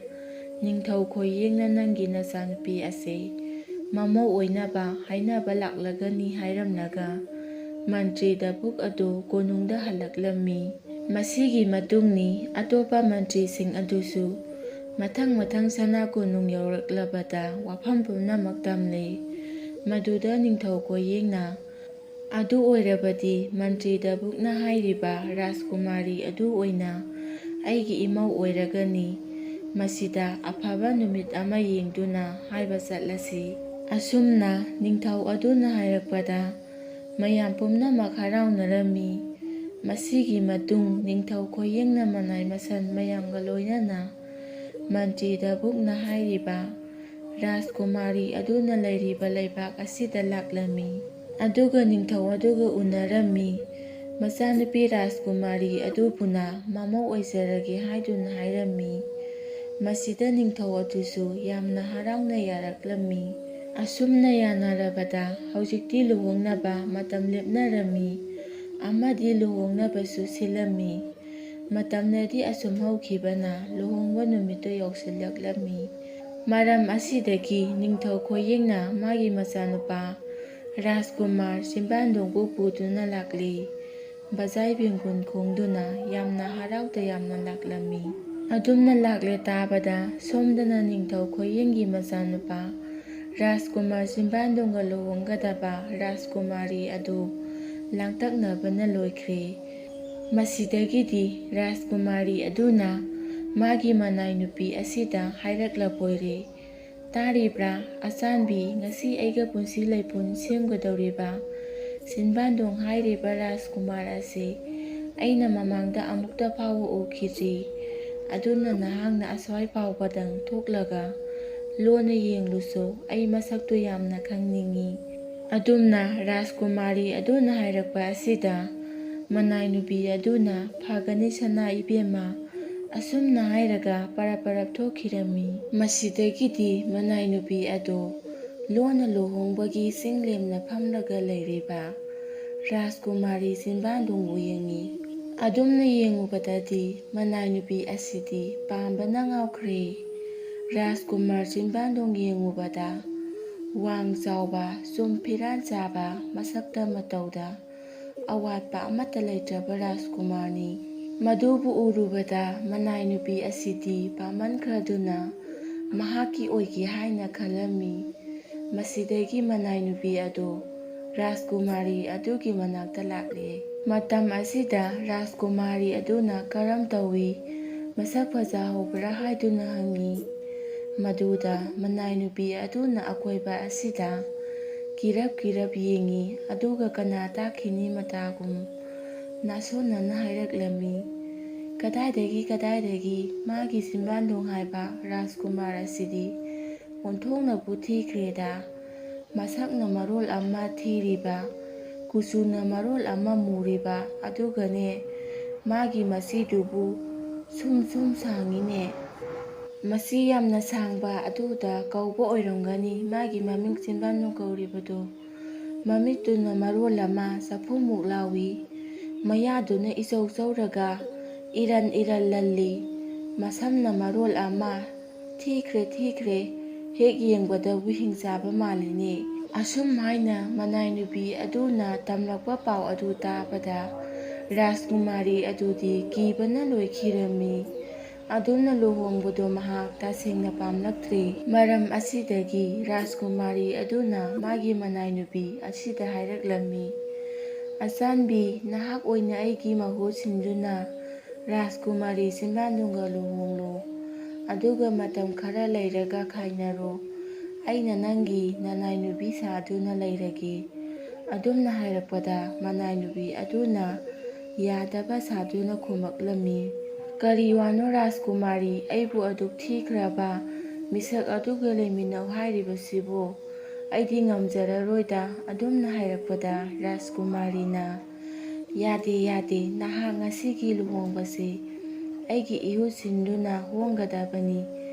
ꯅꯤꯡꯊꯧ ꯈꯣꯌꯦꯡꯅ ꯅꯪꯒꯤ ꯅꯆꯥꯅꯨꯄꯤ ꯑꯁꯤ ꯃꯃꯧ ꯑꯣꯏꯅꯕ ꯍꯥꯏꯅꯕ ꯂꯥꯛꯂꯒꯅꯤ ꯍꯥꯏꯔꯝꯂꯒ ꯃꯟꯇ꯭ꯔꯤ ꯗꯕꯨꯛ ꯑꯗꯨ ꯀꯣꯅꯨꯡꯗ ꯍꯜꯂꯛꯂꯝꯃꯤ꯫ ꯃꯁꯤꯒꯤ ꯃꯇꯨꯡꯅꯤ ꯑꯇꯣꯞꯄ ꯃꯟꯇ꯭ꯔꯤꯁꯤꯡ ꯑꯗꯨꯁꯨ ꯃꯊꯪ ꯃꯊꯪ ꯁꯅꯥ ꯀꯣꯅꯨꯡ ꯌꯧꯔꯛꯂꯕꯗ ꯋꯥꯐꯝ ꯄꯨꯝꯅꯃꯛ ꯇꯝꯂꯦ꯫ ꯃꯗꯨꯗ ꯅꯤꯡꯊꯧ ꯈꯣꯏꯌꯦꯡꯅ ꯑꯗꯨ ꯑꯣꯏꯔꯕꯗꯤ ꯃꯟꯇ꯭ꯔꯤ ꯗꯕꯨꯛꯅ ꯍꯥꯏꯔꯤꯕ ꯔꯥꯖꯀꯨꯃꯥꯔꯤ ꯑꯗꯨ ꯑꯣꯏꯅ ꯑꯩꯒꯤ ꯏꯃꯧ ꯑꯣꯏꯔꯒꯅꯤ꯫ ꯃꯁꯤꯗ ꯑꯐꯕ ꯅꯨꯃꯤꯠ ꯑꯃ ꯌꯦꯡꯗꯨꯅ ꯍꯥꯏꯕ ꯆꯠꯂꯁꯤ꯫ ꯑꯁꯨꯝꯅ ꯅꯤꯡꯊꯧ ꯑꯗꯨꯅ ꯍꯥꯏꯔꯛꯄꯗ ꯃꯌꯥꯝ ꯄꯨꯝꯅꯃꯛ ꯍꯔꯥꯎꯅꯔꯝꯃꯤ꯫ ꯃꯁꯤꯒꯤ ꯃꯇꯨꯡ ꯅꯤꯡꯊꯧ ꯈꯣꯏꯌꯦꯡꯅ ꯃꯅꯥꯏ ꯃꯁꯟ ꯃꯌꯥꯝꯒ ꯂꯣꯏꯅꯅ ꯃꯟꯇ꯭ꯔꯤ ꯗꯕꯨꯛꯅ ꯍꯥꯏꯔꯤꯕ ꯔꯥꯖꯀꯨꯃꯥꯔꯤ ꯑꯗꯨꯅ ꯂꯩꯔꯤꯕ ꯂꯩꯕꯥꯛ ꯑꯁꯤꯗ ꯂꯥꯛꯂꯝꯃꯤ꯫ ꯑꯗꯨꯒ ꯅꯤꯡꯊꯧ ꯑꯗꯨꯒ ꯎꯅꯔꯝꯃꯤ꯫ ꯃꯆꯥꯅꯨꯄꯤ ꯔꯥꯖꯀꯨꯃꯥꯔꯤ ꯑꯗꯨꯕꯨꯅ ꯃꯃꯧ ꯑꯣꯏꯖꯔꯒꯦ ꯍꯥꯏꯗꯨꯅ ꯍꯥꯏꯔꯝꯃꯤ꯫ ꯃꯁꯤꯗ ꯅꯤꯡꯊꯧ ꯑꯗꯨꯁꯨ ꯌꯥꯝꯅ ꯍꯔꯥꯎꯅ ꯌꯥꯔꯛꯂꯝꯃꯤ꯫ ꯑꯁꯨꯝꯅ ꯌꯥꯅꯔꯕꯗ ꯍꯧꯖꯤꯛꯇꯤ ꯂꯨꯍꯣꯡꯅꯕ ꯃꯇꯝ ꯂꯦꯞꯅꯔꯝꯃꯤ ꯑꯃꯗꯤ ꯂꯨꯍꯣꯡꯅꯕꯁꯨ ꯁꯤꯜꯂꯝꯃꯤ꯫ ꯃꯇꯝꯅꯗꯤ ꯑꯁꯨꯝ ꯍꯧꯈꯤꯕꯅ ꯂꯨꯍꯣꯡꯕ ꯅꯨꯃꯤꯠꯇꯨ ꯌꯧꯁꯤꯜꯂꯛꯂꯝꯃꯤ꯫ ꯃꯔꯝ ꯑꯁꯤꯗꯒꯤ ꯅꯤꯡꯊꯧ ꯈꯣꯏꯌꯦꯡꯅ ꯃꯥꯒꯤ ꯃꯆꯥꯅꯨꯄꯥ ꯔꯥꯖꯀꯨꯃꯥꯔ ꯆꯤꯝꯕꯥꯟꯗꯣꯡꯕꯨ ꯄꯨꯗꯨꯅ ꯂꯥꯛꯂꯤ꯫ ꯕꯖꯥꯏ ꯕꯦꯡꯒꯨꯟ ꯈꯣꯡꯗꯨꯅ ꯌꯥꯝꯅ ꯍꯔꯥꯎ ꯇꯌꯥꯝꯅ ꯂꯥꯛꯂꯝꯃꯤ꯫ ꯑꯗꯨꯝꯅ ꯂꯥꯛꯂꯦ ꯇꯥꯕꯗ ꯁꯣꯝꯗꯅ ꯅꯤꯡꯊꯧ ꯈꯣꯏꯌꯦꯡꯒꯤ ꯃꯆꯥꯅꯨꯄꯥ ꯔꯥꯖꯀꯨꯃꯥꯔ ꯆꯤꯝꯕꯥꯟꯗꯣꯡꯒ ꯂꯨꯍꯣꯡꯒꯗꯕ ꯔꯥꯖꯀꯨꯃꯥꯔꯤ ꯑꯗꯨ ꯂꯥꯡꯇꯛꯅꯕꯅ ꯂꯣꯏꯈ꯭ꯔꯦ꯫ ꯃꯁꯤꯗꯒꯤꯗꯤ ꯔꯥꯖꯀꯨꯃꯥꯔꯤ ꯑꯗꯨꯅ ꯃꯥꯒꯤ ꯃꯅꯥꯏ ꯅꯨꯄꯤ ꯑꯁꯤꯗ ꯍꯥꯏꯔꯛꯂꯕꯣꯏꯔꯦ, "ꯇꯥꯔꯤꯕ꯭ꯔꯥ, ꯑꯆꯥꯟꯕꯤ, ꯉꯁꯤ ꯑꯩꯒ ꯄꯨꯟꯁꯤ ꯂꯩꯄꯨꯟ ꯁꯦꯝꯒꯗꯧꯔꯤꯕ ꯁꯤꯟꯕꯥꯟꯗꯣꯡ ꯍꯥꯏꯔꯤꯕ ꯔꯥꯖꯀꯨꯃꯥꯔ ꯑꯁꯤ ꯑꯩꯅ ꯃꯃꯥꯡꯗ ꯑꯃꯨꯛꯇ ꯐꯥꯎꯕ ꯎꯈꯤꯗ꯭ꯔꯤ꯫ ꯑꯗꯨꯅ ꯅꯍꯥꯛꯅ ꯑꯁ꯭ꯋꯥꯏ ꯐꯥꯎꯕꯗꯪ ꯊꯣꯛꯂꯒ ꯂꯣꯟꯅ ꯌꯦꯡꯂꯨꯁꯨ, ꯑꯩ ꯃꯁꯛꯇꯨ ꯌꯥꯝꯅ ꯈꯪꯅꯤꯡꯏ"꯫ ꯑꯗꯨꯝꯅ ꯔꯥꯖꯀꯨꯃꯥꯔꯤ ꯑꯗꯨꯅ ꯍꯥꯏꯔꯛꯄ ꯑꯁꯤꯗ ꯃꯅꯥꯏ ꯅꯨꯄꯤ ꯑꯗꯨꯅ, "ꯐꯒꯅꯤ ꯁꯅꯥ ꯏꯕꯦꯝꯃ"꯫ ꯑꯁꯨꯝꯅ ꯍꯥꯏꯔꯒ ꯄꯔꯞ ꯄꯔꯞ ꯊꯣꯛꯈꯤꯔꯝꯃꯤ꯫ ꯃꯁꯤꯗꯒꯤꯗꯤ ꯃꯅꯥꯏ ꯅꯨꯄꯤ ꯑꯗꯨ ꯂꯣꯟꯅ ꯂꯨꯍꯣꯡꯕꯒꯤ ꯆꯤꯡ ꯂꯦꯝꯅ ꯐꯝꯂꯒ ꯂꯩꯔꯤꯕ ꯔꯥꯖꯀꯨꯃꯥꯔꯤ ꯆꯤꯟꯕꯥꯟꯗꯣꯡꯕꯨ ꯌꯦꯡꯉꯤ꯫ ꯑꯗꯨꯝꯅ ꯌꯦꯡꯉꯨꯕꯗꯗꯤ ꯃꯅꯥꯏ ꯅꯨꯄꯤ ꯑꯁꯤꯗꯤ ꯄꯥꯝꯕꯅ ꯉꯥꯎꯈ꯭ꯔꯦ꯫ ꯔꯥꯖꯀꯨꯃꯥꯔ ꯆꯤꯟꯕꯥꯟꯗꯣꯡ ꯌꯦꯡꯉꯨꯕꯗ ꯋꯥꯡ ꯆꯥꯎꯕ, ꯆꯨꯝ ꯐꯤꯔꯥꯟ ꯆꯥꯕ, ꯃꯁꯛꯇ ꯃꯇꯧꯗ ꯑꯋꯥꯠꯄ ꯑꯃꯠꯇ ꯂꯩꯇ꯭ꯔꯕ ꯔꯥꯖꯀꯨꯃꯥꯔꯅꯤ꯫ ꯃꯗꯨꯕꯨ ꯎꯔꯨꯕꯗ ꯃꯅꯥꯏ ꯅꯨꯄꯤ ꯑꯁꯤꯗꯤ ꯄꯥꯝꯃꯟꯈ꯭ꯔꯗꯨꯅ ꯃꯍꯥꯛꯀꯤ ꯑꯣꯏꯒꯦ ꯍꯥꯏꯅ ꯈꯜꯂꯝꯃꯤ꯫ ꯃꯁꯤꯗꯒꯤ ꯃꯅꯥꯏ ꯅꯨꯄꯤ ꯑꯗꯨ ꯔꯥꯖꯀꯨꯃꯥꯔꯤ ꯑꯗꯨꯒꯤ ꯃꯅꯥꯛꯇ ꯂꯥꯛꯂꯦ꯫ ꯃꯇꯝ ꯑꯁꯤꯗ ꯔꯥꯖꯀꯨꯃꯥꯔꯤ ꯑꯗꯨꯅ ꯀꯔꯝ ꯇꯧꯏ, ꯃꯁꯛ ꯐꯖꯍꯧꯕ꯭ꯔꯥ ꯍꯥꯏꯗꯨꯅ ꯍꯪꯉꯤ꯫ ꯃꯗꯨꯗ ꯃꯅꯥꯏ ꯅꯨꯄꯤ ꯑꯗꯨꯅ ꯑꯀꯣꯏꯕ ꯑꯁꯤꯗ ꯀꯤꯔꯞ ꯀꯤꯔꯞ ꯌꯦꯡꯉꯤ, ꯑꯗꯨꯒ ꯀꯅꯥ ꯇꯥꯈꯤꯅꯤ ꯃꯇꯥꯒꯨꯝ ꯅꯥꯁꯣꯟꯅꯅ ꯍꯥꯏꯔꯛꯂꯝꯃꯤ꯫ ꯀꯗꯥꯏꯗꯒꯤ, ꯀꯗꯥꯏꯗꯒꯤ ꯃꯥꯒꯤ ꯆꯤꯟꯕꯥꯟꯗꯣꯡ ꯍꯥꯏꯕ ꯔꯥꯖꯀꯨꯃꯥꯔ ꯑꯁꯤꯗꯤ ꯑꯣꯟꯊꯣꯛꯅꯕꯨ ꯊꯤꯈ꯭ꯔꯦꯗ꯫ ꯃꯁꯛꯅ ꯃꯔꯣꯜ ꯑꯃ ꯊꯤꯔꯤꯕ, ꯀꯨꯆꯨꯅ ꯃꯔꯣꯜ ꯑꯃ ꯃꯨꯔꯤꯕ, ꯑꯗꯨꯒꯅꯦ ꯃꯥꯒꯤ ꯃꯆꯤꯗꯨꯕꯨ ꯁꯨꯝ ꯁꯨꯝ ꯁꯥꯡꯉꯤꯅꯦ꯫ ꯃꯆꯤ ꯌꯥꯝꯅ ꯁꯥꯡꯕ ꯑꯗꯨꯗ ꯀꯧꯕ ꯑꯣꯏꯔꯝꯒꯅꯤ ꯃꯥꯒꯤ ꯃꯃꯤꯡ ꯆꯤꯟꯕꯥꯟꯗꯣꯡ ꯀꯧꯔꯤꯕꯗꯨ꯫ ꯃꯃꯤꯠꯇꯨꯅ ꯃꯔꯣꯜ ꯑꯃ ꯆꯐꯨꯃꯨꯛ ꯂꯥꯎꯏ, ꯃꯌꯥꯗꯨꯅ ꯏꯆꯧ ꯆꯧꯔꯒ ꯏꯔꯟ ꯏꯔꯟ ꯂꯜꯂꯤ, ꯃꯁꯝꯅ ꯃꯔꯣꯜ ꯑꯃ ꯊꯤꯈ꯭ꯔꯦ, ꯊꯤꯈ꯭ꯔꯦ, ꯍꯦꯛ ꯌꯦꯡꯕꯗꯕꯨ ꯍꯤꯡꯆꯥꯕ ꯃꯥꯜꯂꯤꯅꯦ꯫ ꯑꯁꯨꯝ ꯍꯥꯏꯅ ꯃꯅꯥꯏ ꯅꯨꯄꯤ ꯑꯗꯨꯅ ꯇꯝꯂꯛꯄ ꯄꯥꯎ ꯑꯗꯨ ꯇꯥꯕꯗ ꯔꯥꯖꯀꯨꯃꯥꯔꯤ ꯑꯗꯨꯗꯤ ꯀꯤꯕꯅ ꯂꯣꯏꯈꯤꯔꯝꯃꯤ꯫ ꯑꯗꯨꯝꯅ ꯂꯨꯍꯣꯡꯕꯗꯣ ꯃꯍꯥꯛ ꯇꯁꯦꯡꯅ ꯄꯥꯝꯂꯛꯇ꯭ꯔꯦ꯫ ꯃꯔꯝ ꯑꯁꯤꯗꯒꯤ ꯔꯥꯖꯀꯨꯃꯥꯔꯤ ꯑꯗꯨꯅ ꯃꯥꯒꯤ ꯃꯅꯥꯏ ꯅꯨꯄꯤ ꯑꯁꯤꯗ ꯍꯥꯏꯔꯛꯂꯝꯃꯤ, "ꯑꯆꯥꯟꯕꯤ, ꯅꯍꯥꯛ ꯑꯣꯏꯅ ꯑꯩꯒꯤ ꯃꯍꯨꯠ ꯁꯤꯟꯗꯨꯅ ꯔꯥꯖꯀꯨꯃꯥꯔꯤ ꯆꯤꯟꯕꯥꯟꯗꯣꯡꯒ ꯂꯨꯍꯣꯡꯂꯣ꯫ ꯑꯗꯨꯒ ꯃꯇꯝ ꯈꯔ ꯂꯩꯔꯒ ꯈꯥꯏꯅꯔꯣ꯫ ꯑꯩꯅ ꯅꯪꯒꯤ ꯅꯅꯥꯏ ꯅꯨꯄꯤ ꯁꯥꯗꯨꯅ ꯂꯩꯔꯒꯦ"꯫ ꯑꯗꯨꯝꯅ ꯍꯥꯏꯔꯛꯄꯗ ꯃꯅꯥꯏ ꯅꯨꯄꯤ ꯑꯗꯨꯅ ꯌꯥꯗꯕ ꯁꯥꯗꯨꯅ ꯈꯨꯝꯃꯛꯂꯝꯃꯤ, "ꯀꯔꯤ ꯋꯥꯅꯣ ꯔꯥꯖꯀꯨꯃꯥꯔꯤ? ꯑꯩꯕꯨ ꯑꯗꯨꯛ ꯊꯤꯈ꯭ꯔꯕ ꯃꯤꯁꯛ ꯑꯗꯨꯒ ꯂꯩꯃꯤꯟꯅꯧ ꯍꯥꯏꯔꯤꯕꯁꯤꯕꯨ? ꯑꯩꯗꯤ ꯉꯝꯖꯔꯔꯣꯏꯗ"꯫ ꯑꯗꯨꯝꯅ ꯍꯥꯏꯔꯛꯄꯗ ꯔꯥꯖꯀꯨꯃꯥꯔꯤꯅ, "ꯌꯥꯗꯦ, ꯌꯥꯗꯦ, ꯅꯍꯥꯛ ꯉꯁꯤꯒꯤ ꯂꯨꯍꯣꯡꯕꯁꯤ ꯑꯩꯒꯤ ꯏꯍꯨꯠ ꯁꯤꯟꯗꯨꯅ ꯍꯣꯡꯒꯗꯕꯅꯤ꯫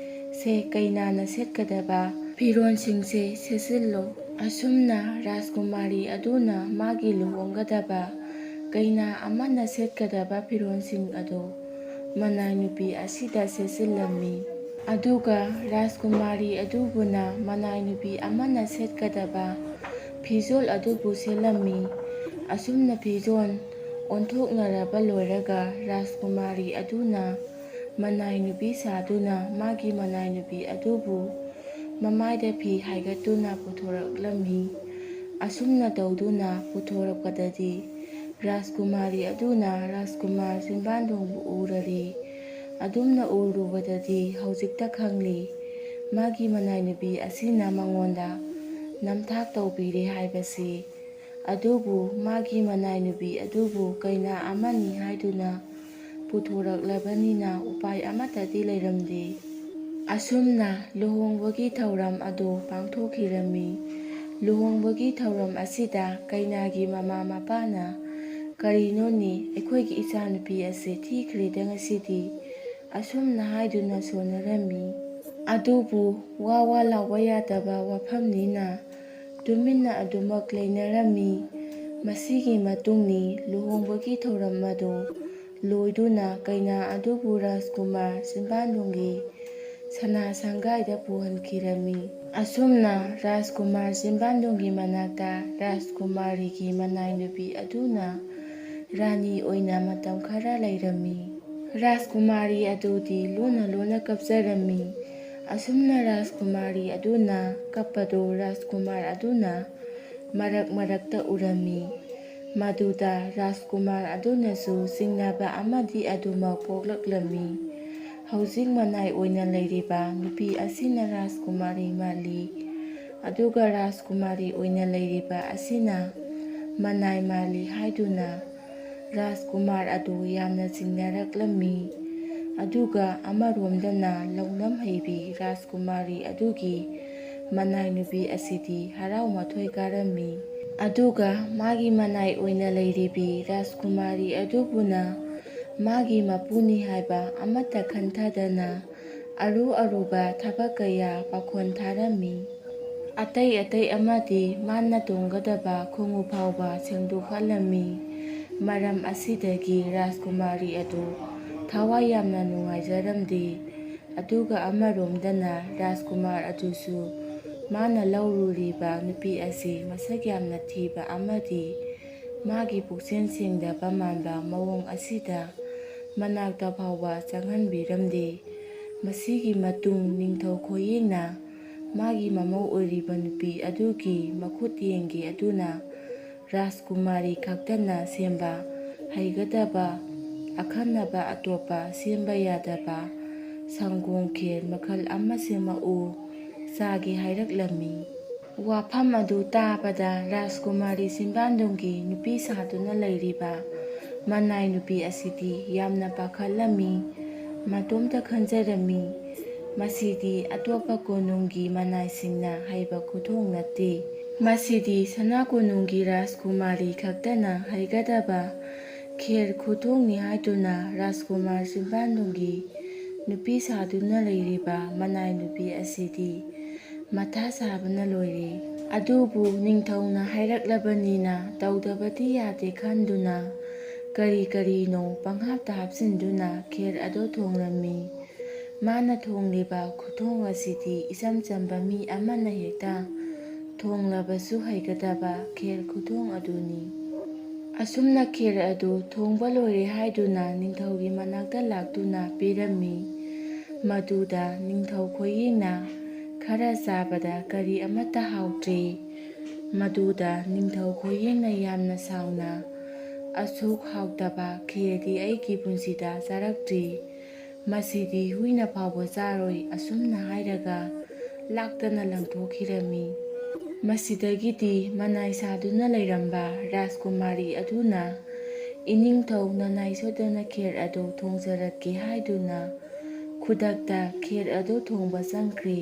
ꯁꯦ, ꯀꯩꯅꯥꯅ ꯁꯦꯠꯀꯗꯕ ꯐꯤꯔꯣꯟꯁꯤꯡꯁꯦ ꯁꯦꯠꯆꯤꯜꯂꯣ"꯫ ꯑꯁꯨꯝꯅ ꯔꯥꯖꯀꯨꯃꯥꯔꯤ ꯑꯗꯨꯅ ꯃꯥꯒꯤ ꯂꯨꯍꯣꯡꯒꯗꯕ ꯀꯩꯅꯥ ꯑꯃꯅ ꯁꯦꯠꯀꯗꯕ ꯐꯤꯔꯣꯟꯁꯤꯡ ꯑꯗꯨ ꯃꯅꯥꯏ ꯅꯨꯄꯤ ꯑꯁꯤꯗ ꯁꯦꯠꯆꯤꯜꯂꯝꯃꯤ꯫ ꯑꯗꯨꯒ ꯔꯥꯖꯀꯨꯃꯥꯔꯤ ꯑꯗꯨꯕꯨꯅ ꯃꯅꯥꯏ ꯅꯨꯄꯤ ꯑꯃꯅ ꯁꯦꯠꯀꯗꯕ ꯐꯤꯖꯣꯜ ꯑꯗꯨꯕꯨ ꯁꯦꯠꯂꯝꯃꯤ꯫ ꯑꯁꯨꯝꯅ ꯐꯤꯖꯣꯜ ꯑꯣꯟꯊꯣꯛꯅꯔꯕ ꯂꯣꯏꯔꯒ ꯔꯥꯖꯀꯨꯃꯥꯔꯤ ꯑꯗꯨꯅ ꯃꯅꯥꯏ ꯅꯨꯄꯤ ꯁꯥꯗꯨꯅ ꯃꯥꯒꯤ ꯃꯅꯥꯏ ꯅꯨꯄꯤ ꯑꯗꯨꯕꯨ ꯃꯃꯥꯏꯗ ꯐꯤ ꯍꯥꯏꯒꯠꯇꯨꯅ ꯄꯨꯊꯣꯔꯛꯂꯝꯃꯤ꯫ ꯑꯁꯨꯝꯅ ꯇꯧꯗꯨꯅ ꯄꯨꯊꯣꯔꯛꯄꯗꯗꯤ ꯔꯥꯖꯀꯨꯃꯥꯔꯤ ꯑꯗꯨꯅ ꯔꯥꯖꯀꯨꯃꯥꯔ ꯆꯤꯟꯕꯥꯟꯗꯣꯡꯕꯨ ꯎꯔꯔꯦ꯫ ꯑꯗꯨꯝꯅ ꯎꯔꯨꯕꯗꯗꯤ ꯍꯧꯖꯤꯛꯇ ꯈꯪꯂꯤ ꯃꯥꯒꯤ ꯃꯅꯥꯏ ꯅꯨꯄꯤ ꯑꯁꯤꯅ ꯃꯉꯣꯟꯗ ꯅꯝꯊꯥꯛ ꯇꯧꯕꯤꯔꯦ ꯍꯥꯏꯕꯁꯤ꯫ ꯑꯗꯨꯕꯨ ꯃꯥꯒꯤ ꯃꯅꯥꯏ ꯅꯨꯄꯤ ꯑꯗꯨꯕꯨ ꯀꯩꯅꯥ ꯑꯃꯅꯤ ꯍꯥꯏꯗꯨꯅ ꯄꯨꯊꯣꯔꯛꯂꯕꯅꯤꯅ ꯎꯄꯥꯏ ꯑꯃꯠꯇꯗꯤ ꯂꯩꯔꯝꯗꯦ꯫ ꯑꯁꯨꯝꯅ ꯂꯨꯍꯣꯡꯕꯒꯤ ꯊꯧꯔꯝ ꯑꯗꯨ ꯄꯥꯡꯊꯣꯛꯈꯤꯔꯝꯃꯤ꯫ ꯂꯨꯍꯣꯡꯕꯒꯤ ꯊꯧꯔꯝ ꯑꯁꯤꯗ ꯀꯩꯅꯥꯒꯤ ꯃꯃꯥ ꯃꯄꯥꯅ "ꯀꯔꯤꯅꯣꯅꯦ, ꯑꯩꯈꯣꯏꯒꯤ ꯏꯆꯥꯅꯨꯄꯤ ꯑꯁꯤ ꯊꯤꯈ꯭ꯔꯦꯗ ꯉꯁꯤꯗꯤ?" ꯑꯁꯨꯝꯅ ꯍꯥꯏꯗꯨꯅ ꯁꯣꯟꯅꯔꯝꯃꯤ꯫ ꯑꯗꯨꯕꯨ ꯋꯥ ꯋꯥ ꯂꯥꯎꯕ ꯌꯥꯗꯕ ꯋꯥꯐꯝꯅꯤꯅ ꯇꯨꯃꯤꯟꯅ ꯑꯗꯨꯃꯛ ꯂꯩꯅꯔꯝꯃꯤ꯫ ꯃꯁꯤꯒꯤ ꯃꯇꯨꯡꯅꯤ ꯂꯨꯍꯣꯡꯕꯒꯤ ꯊꯧꯔꯝ ꯑꯗꯨ ꯂꯣꯏꯗꯨꯅ ꯀꯩꯅꯥ ꯑꯗꯨꯕꯨ ꯔꯥꯖꯀꯨꯃꯥꯔ ꯆꯤꯝꯕꯥꯟꯗꯣꯡꯒꯤ ꯁꯅꯥ ꯁꯪꯒꯥꯏꯗ ꯄꯨꯍꯟꯈꯤꯔꯝꯃꯤ꯫ ꯑꯁꯨꯝꯅ ꯔꯥꯖꯀꯨꯃꯥꯔ ꯆꯤꯝꯕꯥꯟꯗꯣꯡꯒꯤ ꯃꯅꯥꯛꯇ ꯔꯥꯖꯀꯨꯃꯥꯔꯤꯒꯤ ꯃꯅꯥꯏ ꯅꯨꯄꯤ ꯑꯗꯨꯅ ꯔꯥꯅꯤ ꯑꯣꯏꯅ ꯃꯇꯝ ꯈꯔ ꯂꯩꯔꯝꯃꯤ꯫ ꯔꯥꯖꯀꯨꯃꯥꯔꯤ ꯑꯗꯨꯗꯤ ꯂꯣꯟꯅ ꯂꯣꯟꯅ ꯀꯞꯆꯔꯝꯃꯤ꯫ ꯑꯁꯨꯝꯅ ꯔꯥꯖꯀꯨꯃꯥꯔꯤ ꯑꯗꯨꯅ ꯀꯞꯄꯗꯨ ꯔꯥꯖꯀꯨꯃꯥꯔ ꯑꯗꯨꯅ ꯃꯔꯛ ꯃꯔꯛꯇ ꯎꯔꯝꯃꯤ꯫ ꯃꯗꯨꯗ ꯔꯥꯖꯀꯨꯃꯥꯔ ꯑꯗꯨꯅꯁꯨ ꯆꯤꯡꯅꯕ ꯑꯃꯗꯤ ꯑꯗꯨꯃꯛ ꯄꯣꯛꯂꯛꯂꯝꯃꯤ꯫ ꯍꯧꯖꯤꯛ ꯃꯅꯥꯏ ꯑꯣꯏꯅ ꯂꯩꯔꯤꯕ ꯅꯨꯄꯤ ꯑꯁꯤꯅ ꯔꯥꯖꯀꯨꯃꯥꯔꯤ ꯃꯥꯜꯂꯤ, ꯑꯗꯨꯒ ꯔꯥꯖꯀꯨꯃꯥꯔꯤ ꯑꯣꯏꯅ ꯂꯩꯔꯤꯕ ꯑꯁꯤꯅ ꯃꯅꯥꯏ ꯃꯥꯜꯂꯤ ꯍꯥꯏꯗꯨꯅ ꯔꯥꯖꯀꯨꯃꯥꯔ ꯑꯗꯨ ꯌꯥꯝꯅ ꯆꯤꯡꯅꯔꯛꯂꯝꯃꯤ꯫ ꯑꯗꯨꯒ ꯑꯃꯔꯣꯝꯗꯅ ꯂꯧꯅꯝ ꯍꯩꯕꯤ ꯔꯥꯖꯀꯨꯃꯥꯔꯤ ꯑꯗꯨꯒꯤ ꯃꯅꯥꯏ ꯅꯨꯄꯤ ꯑꯁꯤꯗꯤ ꯍꯔꯥꯎ ꯃꯊꯣꯏ ꯀꯥꯔꯝꯃꯤ꯫ ꯑꯗꯨꯒ ꯃꯥꯒꯤ ꯃꯅꯥꯏ ꯑꯣꯏꯅ ꯂꯩꯔꯤꯕꯤ ꯔꯥꯖꯀꯨꯃꯥꯔꯤ ꯑꯗꯨꯕꯨꯅ ꯃꯥꯒꯤ ꯃꯄꯨꯅꯤ ꯍꯥꯏꯕ ꯑꯃꯠꯇ ꯈꯟꯊꯗꯅ ꯑꯔꯨ ꯑꯔꯨꯕ ꯊꯕꯛ ꯀꯌꯥ ꯄꯥꯈꯣꯟ ꯊꯥꯔꯝꯃꯤ꯫ ꯑꯇꯩ ꯑꯇꯩ ꯑꯃꯗꯤ ꯃꯥꯅ ꯇꯣꯡꯒꯗꯕ ꯈꯣꯡꯎꯞ ꯐꯥꯎꯕ ꯁꯦꯡꯗꯣꯛꯍꯜꯂꯝꯃꯤ꯫ ꯃꯔꯝ ꯑꯁꯤꯗꯒꯤ ꯔꯥꯖꯀꯨꯃꯥꯔꯤ ꯑꯗꯨ ꯊꯋꯥꯏ ꯌꯥꯝꯅ ꯅꯨꯡꯉꯥꯏꯖꯔꯝꯗꯦ꯫ ꯑꯗꯨꯒ ꯑꯃꯔꯣꯝꯗꯅ ꯔꯥꯖꯀꯨꯃꯥꯔ ꯑꯗꯨꯁꯨ ꯃꯥꯅ ꯂꯧꯔꯨꯔꯤꯕ ꯅꯨꯄꯤ ꯑꯁꯤ ꯃꯁꯛ ꯌꯥꯝꯅ ꯊꯤꯕ ꯑꯃꯗꯤ ꯃꯥꯒꯤ ꯄꯨꯛꯆꯦꯜ ꯁꯦꯡꯗꯕ ꯃꯥꯟꯕ ꯃꯑꯣꯡ ꯑꯁꯤꯗ ꯃꯅꯥꯛꯇ ꯐꯥꯎꯕ ꯆꯪꯍꯟꯕꯤꯔꯝꯗꯦ꯫ ꯃꯁꯤꯒꯤ ꯃꯇꯨꯡ ꯅꯤꯡꯊꯧ ꯈꯣꯏꯌꯦꯡꯅ ꯃꯥꯒꯤ ꯃꯃꯧ ꯑꯣꯏꯔꯤꯕ ꯅꯨꯄꯤ ꯑꯗꯨꯒꯤ ꯃꯈꯨꯠ ꯌꯦꯡꯒꯦ ꯑꯗꯨꯅ ꯔꯥꯖꯀꯨꯃꯥꯔꯤ ꯈꯛꯇꯅ ꯁꯦꯝꯕ ꯍꯩꯒꯗꯕ ꯑꯈꯟꯅꯕ ꯑꯇꯣꯞꯄ ꯁꯦꯝꯕ ꯌꯥꯗꯕ ꯁꯪꯒꯣꯝ ꯈꯦꯔ ꯃꯈꯜ ꯑꯃ ꯁꯦꯝꯃꯛꯎ ꯆꯥꯒꯦ ꯍꯥꯏꯔꯛꯂꯝꯃꯤ꯫ ꯋꯥꯐꯝ ꯑꯗꯨ ꯇꯥꯕꯗ ꯔꯥꯖꯀꯨꯃꯥꯔꯤ ꯁꯤꯝꯕꯥꯟꯗꯨꯝꯒꯤ ꯅꯨꯄꯤ ꯁꯥꯗꯨꯅ ꯂꯩꯔꯤꯕ ꯃꯅꯥꯏ ꯅꯨꯄꯤ ꯑꯁꯤꯗꯤ ꯌꯥꯝꯅ ꯄꯥꯈꯠꯂꯝꯃꯤ꯫ ꯃꯇꯣꯝꯇ ꯈꯟꯖꯔꯝꯃꯤ, "ꯃꯁꯤꯗꯤ ꯑꯇꯣꯞꯄ ꯀꯣꯅꯨꯡꯒꯤ ꯃꯅꯥꯏꯁꯤꯡꯅ ꯍꯩꯕ ꯈꯨꯊꯣꯡ ꯅꯠꯇꯦ꯫ ꯃꯁꯤꯗꯤ ꯁꯅꯥ ꯀꯣꯅꯨꯡꯒꯤ ꯔꯥꯖꯀꯨꯃꯥꯔꯤ ꯈꯛꯇꯅ ꯍꯩꯒꯗꯕ ꯈꯦꯔ ꯈꯨꯊꯣꯡꯅꯤ" ꯍꯥꯏꯗꯨꯅ ꯔꯥꯖꯀꯨꯃꯥꯔ ꯁꯤꯝꯕꯥꯟꯗꯨꯝꯒꯤ ꯅꯨꯄꯤ ꯁꯥꯗꯨꯅ ꯂꯩꯔꯤꯕ ꯃꯅꯥꯏ ꯅꯨꯄꯤ ꯑꯁꯤꯗꯤ ꯃꯊꯥ ꯁꯥꯕꯅ ꯂꯣꯏꯔꯦ꯫ ꯑꯗꯨꯕꯨ ꯅꯤꯡꯊꯧꯅ ꯍꯥꯏꯔꯛꯂꯕꯅꯤꯅ ꯇꯧꯗꯕꯗꯤ ꯌꯥꯗꯦ ꯈꯟꯗꯨꯅ ꯀꯔꯤ ꯀꯔꯤꯅꯣ ꯄꯪꯍꯥꯞꯇ ꯍꯥꯞꯆꯤꯟꯗꯨꯅ ꯈꯦꯔ ꯑꯗꯨ ꯊꯣꯡꯂꯝꯃꯤ꯫ ꯃꯥꯅ ꯊꯣꯡꯂꯤꯕ ꯈꯨꯊꯣꯡ ꯑꯁꯤꯗꯤ ꯏꯆꯝ ꯆꯝꯕ ꯃꯤ ꯑꯃꯅ ꯍꯦꯛꯇ ꯊꯣꯡꯂꯕꯁꯨ ꯍꯩꯒꯗꯕ ꯈꯦꯔ ꯈꯨꯊꯣꯡ ꯑꯗꯨꯅꯤ꯫ ꯑꯁꯨꯝꯅ ꯈꯦꯔ ꯑꯗꯨ ꯊꯣꯡꯕ ꯂꯣꯏꯔꯦ ꯍꯥꯏꯗꯨꯅ ꯅꯤꯡꯊꯧꯒꯤ ꯃꯅꯥꯛꯇ ꯂꯥꯛꯇꯨꯅ ꯄꯤꯔꯝꯃꯤ꯫ ꯃꯗꯨꯗ ꯅꯤꯡꯊꯧ ꯈꯣꯏꯌꯦꯡꯅ ꯈꯔ ꯆꯥꯕꯗ ꯀꯔꯤ ꯑꯃꯠꯇ ꯍꯥꯎꯇ꯭ꯔꯦ꯫ ꯃꯗꯨꯗ ꯅꯤꯡꯊꯧ ꯈꯣꯏꯌꯦꯡꯅ ꯌꯥꯝꯅ ꯁꯥꯎꯅ, "ꯑꯁꯨꯛ ꯍꯥꯎꯇꯕ ꯈꯦꯔꯗꯤ ꯑꯩꯒꯤ ꯄꯨꯟꯁꯤꯗ ꯆꯥꯔꯛꯇ꯭ꯔꯤ꯫ ꯃꯁꯤꯗꯤ ꯍꯨꯏꯅ ꯐꯥꯎꯕ ꯆꯥꯔꯣꯏ" ꯑꯁꯨꯝꯅ ꯍꯥꯏꯔꯒ ꯂꯥꯛꯇꯅ ꯂꯪꯊꯣꯛꯈꯤꯔꯝꯃꯤ꯫ ꯃꯁꯤꯗꯒꯤꯗꯤ ꯃꯅꯥꯏ ꯁꯥꯗꯨꯅ ꯂꯩꯔꯝꯕ ꯔꯥꯖꯀꯨꯃꯥꯔꯤ ꯑꯗꯨꯅ, "ꯏꯅꯤꯡꯊꯧ, ꯅꯅꯥꯏ ꯁꯣꯏꯗꯅ ꯈꯦꯔ ꯑꯗꯨ ꯊꯣꯡꯖꯔꯛꯀꯦ" ꯍꯥꯏꯗꯨꯅ ꯈꯨꯗꯛꯇ ꯈꯦꯔ ꯑꯗꯨ ꯊꯣꯡꯕ ꯆꯪꯈ꯭ꯔꯦ꯫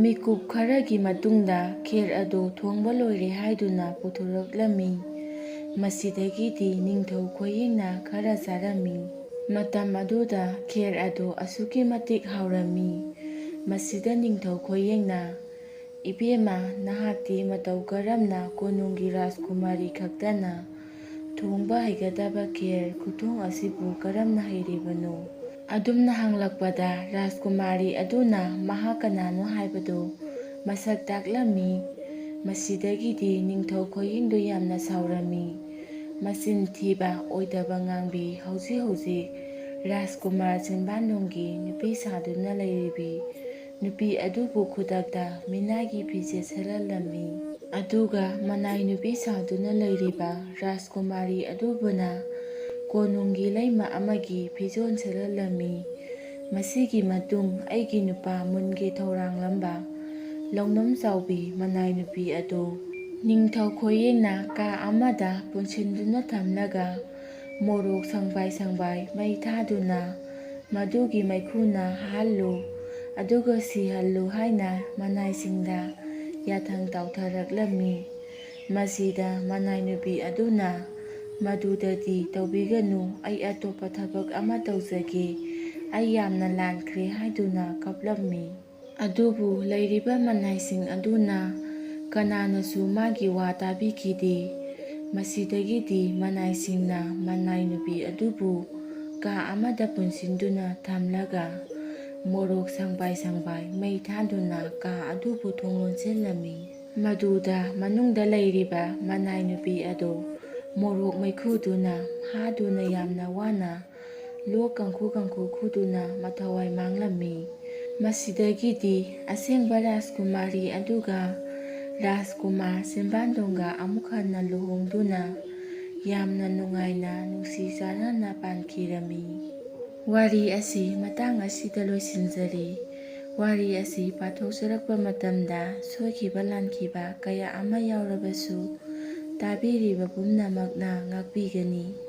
ꯃꯤꯀꯨꯞ ꯈꯔꯒꯤ ꯃꯇꯨꯡꯗ ꯈꯦꯔ ꯑꯗꯨ ꯊꯣꯡꯕ ꯂꯣꯏꯔꯦ ꯍꯥꯏꯗꯨꯅ ꯄꯨꯊꯣꯔꯛꯂꯝꯃꯤ꯫ ꯃꯁꯤꯗꯒꯤꯗꯤ ꯅꯤꯡꯊꯧ ꯈꯣꯏꯌꯦꯡꯅ ꯈꯔ ꯆꯥꯔꯝꯃꯤ꯫ ꯃꯇꯝ ꯑꯗꯨꯗ ꯈꯦꯔ ꯑꯗꯨ ꯑꯁꯨꯛꯀꯤ ꯃꯇꯤꯛ ꯍꯥꯎꯔꯝꯃꯤ꯫ ꯃꯁꯤꯗ ꯅꯤꯡꯊꯧ ꯈꯣꯏꯌꯦꯡꯅ, "ꯏꯕꯦꯝꯃ, ꯅꯍꯥꯛꯇꯤ ꯃꯇꯧ ꯀꯔꯝꯅ ꯀꯣꯅꯨꯡꯒꯤ ꯔꯥꯖꯀꯨꯃꯥꯔꯤ ꯈꯛꯇꯅ ꯊꯣꯡꯕ ꯍꯩꯒꯗꯕ ꯈꯦꯔ ꯈꯨꯊꯣꯡ ꯑꯁꯤꯕꯨ ꯀꯔꯝꯅ ꯍꯩꯔꯤꯕꯅꯣ? ꯑꯗꯨꯝꯅ ꯍꯪꯂꯛꯄꯗ ꯔꯥꯖꯀꯨꯃꯥꯔꯤ ꯑꯗꯨꯅ ꯃꯍꯥꯛ ꯀꯅꯥꯅꯣ ꯍꯥꯏꯕꯗꯨ ꯃꯁꯛ ꯇꯥꯛꯂꯝꯃꯤ꯫ ꯃꯁꯤꯗꯒꯤꯗꯤ ꯅꯤꯡꯊꯧ ꯈꯣꯏꯌꯦꯡꯗꯨ ꯌꯥꯝꯅ ꯁꯥꯎꯔꯝꯃꯤ꯫ ꯃꯆꯤꯟ ꯊꯤꯕ, ꯑꯣꯏꯗꯕ ꯉꯥꯡꯕꯤ, ꯍꯧꯖꯤꯛ ꯍꯧꯖꯤꯛ ꯔꯥꯖꯀꯨꯃꯥꯔ ꯆꯤꯟꯕꯥꯟꯗꯣꯡꯒꯤ ꯅꯨꯄꯤ ꯁꯥꯗꯨꯅ ꯂꯩꯔꯤꯕꯤ ꯅꯨꯄꯤ ꯑꯗꯨꯕꯨ ꯈꯨꯗꯛꯇ ꯃꯤꯅꯥꯏꯒꯤ ꯐꯤꯖꯦꯠ ꯁꯦꯠꯍꯜꯂꯝꯃꯤ꯫ ꯑꯗꯨꯒ ꯃꯅꯥꯏ ꯅꯨꯄꯤ ꯁꯥꯗꯨꯅ ꯂꯩꯔꯤꯕ ꯔꯥꯖꯀꯨꯃꯥꯔꯤ ꯑꯗꯨꯕꯨꯅ ꯀꯣꯅꯨꯡꯒꯤ ꯂꯩꯃ ꯑꯃꯒꯤ ꯐꯤꯖꯣꯜ ꯁꯦꯠꯍꯜꯂꯝꯃꯤ꯫ ꯃꯁꯤꯒꯤ ꯃꯇꯨꯡ ꯑꯩꯒꯤ ꯅꯨꯄꯥ ꯃꯨꯟꯒꯦ ꯊꯧꯔꯥꯡꯂꯝꯕ ꯂꯧꯅꯝ ꯆꯥꯎꯕꯤ ꯃꯅꯥꯏ ꯅꯨꯄꯤ ꯑꯗꯨ ꯅꯤꯡꯊꯧ ꯈꯣꯏꯌꯦꯡꯅ ꯀꯥ ꯑꯃꯗ ꯄꯨꯟꯁꯤꯟꯗꯨꯅ ꯊꯝꯂꯒ ꯃꯣꯔꯣꯛ ꯁꯪꯕꯥꯏ ꯁꯪꯕꯥꯏ ꯃꯩ ꯊꯥꯗꯨꯅ ꯃꯗꯨꯒꯤ ꯃꯩꯈꯨꯅ ꯍꯥꯍꯜꯂꯨ, ꯑꯗꯨꯒ ꯁꯤꯍꯜꯂꯨ ꯍꯥꯏꯅ ꯃꯅꯥꯏꯁꯤꯡꯗ ꯌꯥꯊꯪ ꯇꯥꯎꯊꯔꯛꯂꯝꯃꯤ꯫ ꯃꯁꯤꯗ ꯃꯅꯥꯏ ꯅꯨꯄꯤ ꯑꯗꯨꯅ, "ꯃꯗꯨꯗꯗꯤ ꯇꯧꯕꯤꯒꯅꯨ, ꯑꯩ ꯑꯇꯣꯞꯄ ꯊꯕꯛ ꯑꯃ ꯇꯧꯖꯒꯦ, ꯑꯩ ꯌꯥꯝꯅ ꯂꯥꯟꯈ꯭ꯔꯦ" ꯍꯥꯏꯗꯨꯅ ꯀꯞꯂꯝꯃꯤ꯫ ꯑꯗꯨꯕꯨ ꯂꯩꯔꯤꯕ ꯃꯅꯥꯏꯁꯤꯡ ꯑꯗꯨꯅ ꯀꯅꯥꯅꯁꯨ ꯃꯥꯒꯤ ꯋꯥ ꯇꯥꯕꯤꯈꯤꯗꯦ꯫ ꯃꯁꯤꯗꯒꯤꯗꯤ ꯃꯅꯥꯏꯁꯤꯡꯅ ꯃꯅꯥꯏ ꯅꯨꯄꯤ ꯑꯗꯨꯕꯨ ꯀꯥ ꯑꯃꯗ ꯄꯨꯟꯁꯤꯟꯗꯨꯅ ꯊꯝꯂꯒ ꯃꯣꯔꯣꯛ ꯁꯪꯕꯥꯏ ꯁꯪꯕꯥꯏ ꯃꯩ ꯊꯥꯗꯨꯅ ꯀꯥ ꯑꯗꯨꯕꯨ ꯊꯣꯡ ꯂꯣꯟꯁꯤꯜꯂꯝꯃꯤ꯫ ꯃꯗꯨꯗ ꯃꯅꯨꯡꯗ ꯂꯩꯔꯤꯕ ꯃꯅꯥꯏ ꯅꯨꯄꯤ ꯑꯗꯨ ꯃꯣꯔꯣꯛ ꯃꯩꯈꯨꯗꯨꯅ ꯍꯥꯗꯨꯅ ꯌꯥꯝꯅ ꯋꯥꯅ ꯂꯣꯛ ꯀꯪꯈꯨ ꯀꯪꯈꯨ ꯈꯨꯗꯨꯅ ꯃꯊꯋꯥꯏ ꯃꯥꯡꯂꯝꯃꯤ꯫ ꯃꯁꯤꯗꯒꯤꯗꯤ ꯑꯁꯦꯡꯕ ꯔꯥꯖꯀꯨꯃꯥꯔꯤ ꯑꯗꯨꯒ ꯔꯥꯖꯀꯨꯃꯥꯔ ꯁꯤꯝꯕꯥꯟꯗꯣꯡꯒ ꯑꯃꯨꯛ ꯍꯟꯅ ꯂꯨꯍꯣꯡꯗꯨꯅ ꯌꯥꯝꯅ ꯅꯨꯡꯉꯥꯏꯅ ꯅꯨꯡꯁꯤ ꯆꯥꯟꯅꯅ ꯄꯥꯟꯈꯤꯔꯝꯃꯤ꯫ ꯋꯥꯔꯤ ꯑꯁꯤ ꯃꯇꯥꯡ ꯑꯁꯤꯗ ꯂꯣꯏꯁꯤꯟꯖꯔꯦ꯫ ꯋꯥꯔꯤ ꯑꯁꯤ ꯄꯥꯊꯣꯛꯆꯔꯛꯄ ꯃꯇꯝꯗ ꯁꯣꯏꯈꯤꯕ ꯂꯥꯟꯈꯤꯕ ꯀꯌꯥ ꯑꯃ ꯌꯥꯎꯔꯕꯁꯨ ꯇꯥꯕꯤꯔꯤꯕ ꯄꯨꯝꯅꯃꯛꯅ ꯉꯥꯛꯄꯤꯒꯅꯤ꯫